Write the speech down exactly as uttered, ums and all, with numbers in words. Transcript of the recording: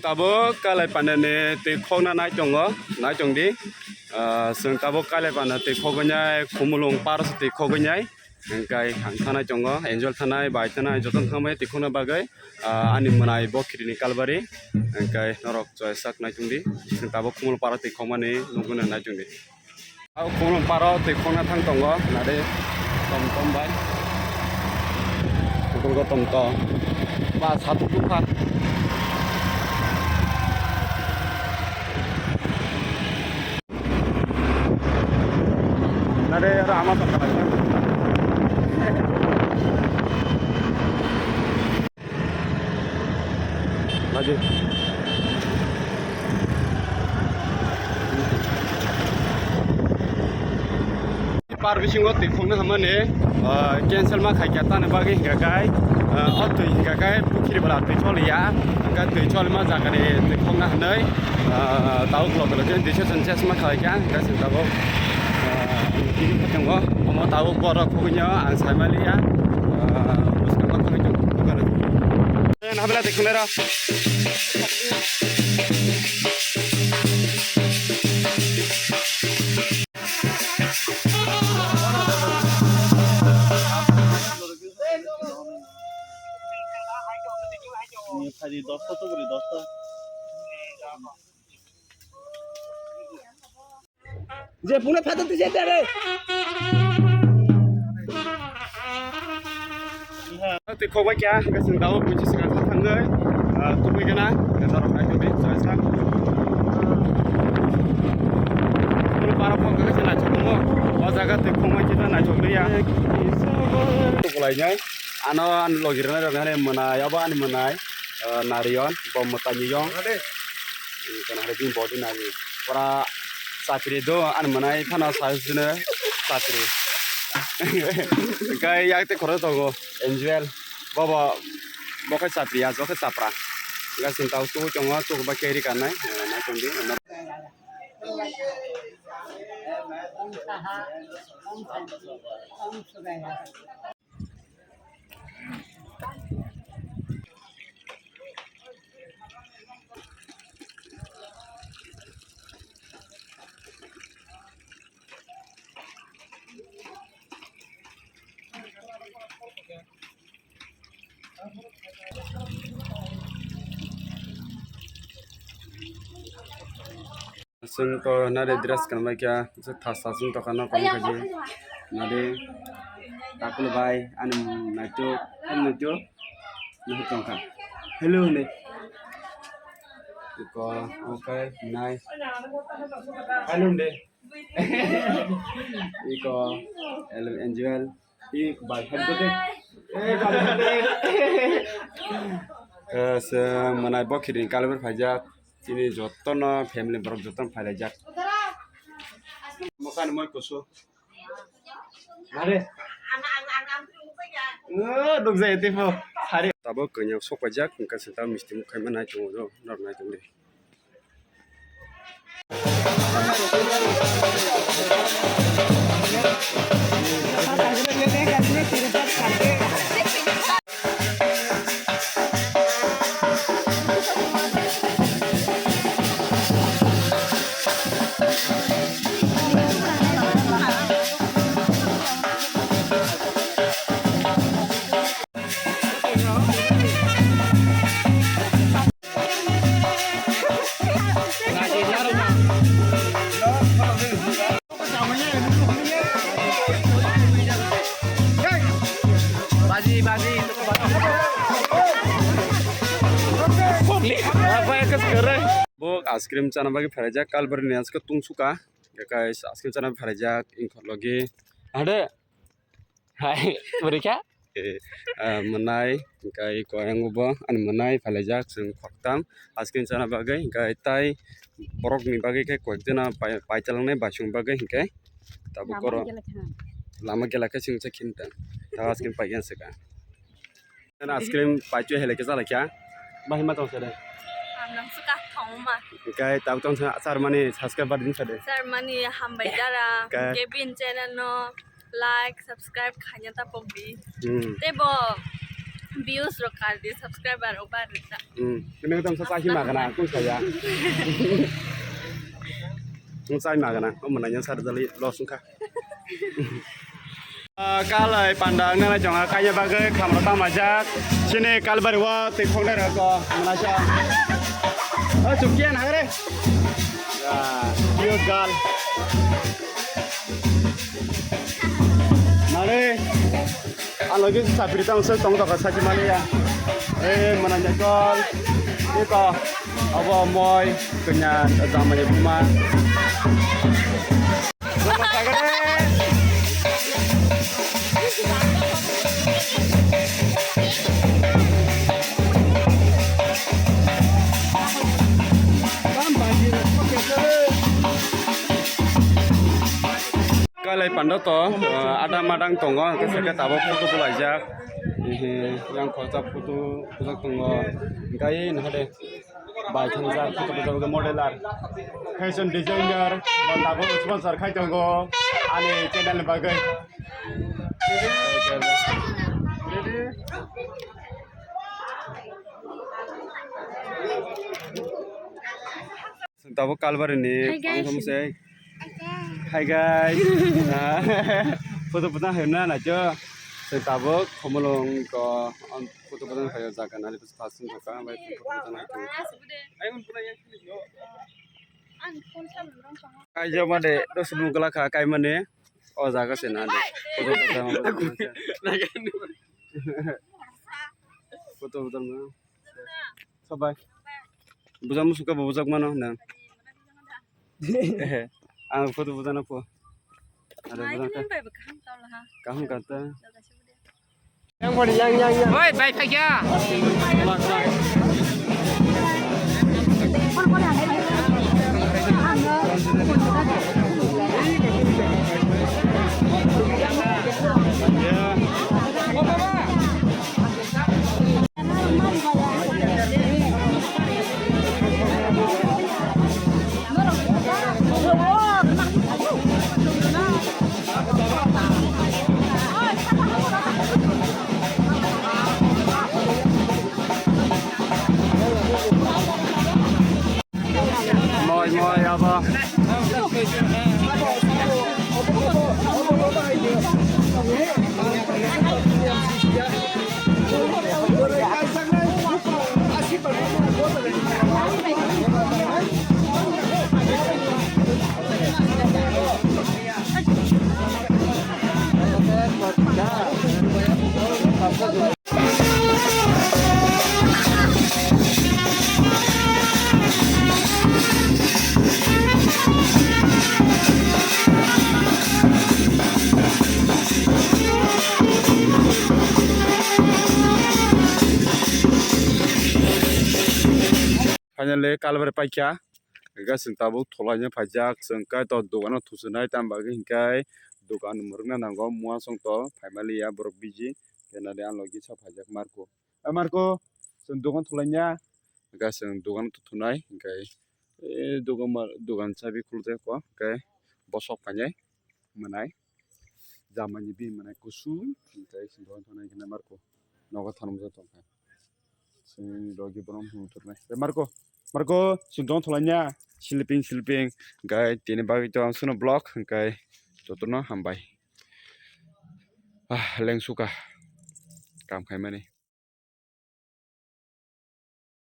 Tabuk Kailai Panda ni twi khokna nai tongo, nai tong di. Ah, chwng tabuk Kailai Panda twi khogwi nai, Khumulwng paro se twi khogwi nai. Hingkai ang thanai tongo, enjoy thanai, bai thanai, joto thangbai twi khokna bagwi, ah, ani mwnai bo khiri ni kalbari. Hingkai norok choisak nai tong di. Chwng tabuk Khumulwng paro twi khokmani nugwi nai tong di. Au khulum paro twi khokna thang tongo, nari tom tom bai. Khulgo tom tom. Ba, satung tungkha. Nari aro ama tongkha lai. Baji. Par bisingo twi khokna hamani, ah, cancel ma khaikha tani bagwi hingkha kai, ah, o twi hingkha kai pukhiri bala twi choliya, hingkha twi cholima jagani twi khokna hinwi, ah, tabuk loge loge decision chesma khaikha, hingkha chwng tabuk, ah, tini khatungo omo tabuk borok khogwinyo ang saimaliya, ah, bwskango thangwi tongo. Habla de khulera. Je phone phato tise dare. Tei khokbai kya, hingke chwng tabuk buchi swkang thangwi, ah, tubui gana, hingke norok naitugwi, joy sa. Tubui para phone khe naithok tongo, o jaga tei khokbai khe naithok liya. Tubulai nai, ano ani logi rwnai rok hai mwnai, abo ani mwnai, ah, Narion, bo mwtai ni yong. Kana hai bini body nari. Pura chakri do, ani mwnai phano sa sino chakri. Kai yak te khoro tongo, enjoy. Bobo, bo khe chakri ya, bo khe chapra. Ga sinta tu tongo, tu ba keri kanai, na tong di. Chwng to nari dress kanbai kha, thasa chwng tokha no kom khaji. Nari takulu bai ani naitu, ani naitu, naitu tongkha. Hello ne. Iko, okay, nice. Hello ne. Iko, hello, enjoy. Iko, bai, hello, eh, hello, eh. Eh, se manai bo khiring kalbur phaijak. Chini jotono family borok jotono phailaijak. Mokani moi kusu. Are. Oh, duk jai tipo. Are. Tabuk kanya sok paijak, hingke sita misti mukhai manai tongo, nor nai tongdi. Bo ice cream chana bagwi phaijak, kalbari ni aske tungsuka, guys, ice cream chana phaijak, ingkor logi. Ade. Hai, bwrwi kha? Eh, ah, mwnai, hingkai koyang bo, ani mwnai phailaijak chwng khoktam. Ice cream chana bagwi, hingkai tai borokni bagwi khe koiktwna pai, paichalwnai baisong bagwi hingkai. Tabuk lama koro gela kha. Lama gela khe chwng cha khinta. Ta ice cream paigyan swkang. Ice cream paichwi hai lai khe cha lai kha. Bahai ma tong sade. Hamnang swkang thangma. Hingkai tabuk tong sa, sar mani subscriber din sade. Sar mani hambai dara. Hingkai Kevin channel no like, subscribe khaina ta pokdi. Hmm. Tei bo Views rok kar di, subscriber rok bar rita. Hmm, kene tong sa sa hima gana, kung saya. Kung sai ma gana, o mana yang sar dali lo sungka. Ah, kalai panda ang nana jonga kanya bagwi khamro tama jak. Sini kalbari wa tei khongnai rok ko mana sa. O chukyan hagre. Ya, cute girl. Mare, ang logi sapri tang se tong toka saki maliya. Eh, mana jakol. Ito, abo moi, kanya, jamanya buma. Kalai panda to, eh, adang madang tongo, hingke saka tabok photo bulaijak. Ehe, yang khoroksa photo bujak tongo. Hingke ai nahade bai thangjak photo bujak modeler, fashion designer, bondabo sponsor khai tongo ani channel ni bagwi. Tabuk Kalbari ni Hi guys. Tongthom se. Hi guys. Photo photo hai na na jo. Se tabuk Khumulwng ko photo photo hai jaga nali pas pas thok ka bai photo photo hai. Kai jo mane dos mung kala kha kai mane o jaga se na de. Photo photo. Photo photo. Sabai. Bujak musuka bo bujak mano nang. Ang photo bujana po. Ada bujak ka. Kaham kata. Oi, bai phaiya. Moi, moi, abo. Finally, Kalbari paikha. Hingke chwng tabuk thulaina phaijak, chwng kaitor dogano thuchunai, tamo bagwi hingke dogan mwrwkna nango, muinsok to phaimaliya borok busy, kenari ang logi sa phaijak Marco. O Marco, chwng dogan thulaina, hingke chwng dogan thuchunai, hingke, eh, dogan ma-, dogan chabi khuljago, hingke bosok phainai. Mwnai. Jamani bini mwnai kusung, tei sindok thangna hwnwi Marco nogo thangjak tongkha. Sini logi bono muthurnai. Tei Marco, Marco, sindok thanglaina, sleeping, sleeping, hwnkhe tini bagwi to ang sunu vlog, hwnkhe jotono hambai. Ah, lengsuka. Kam khaimani.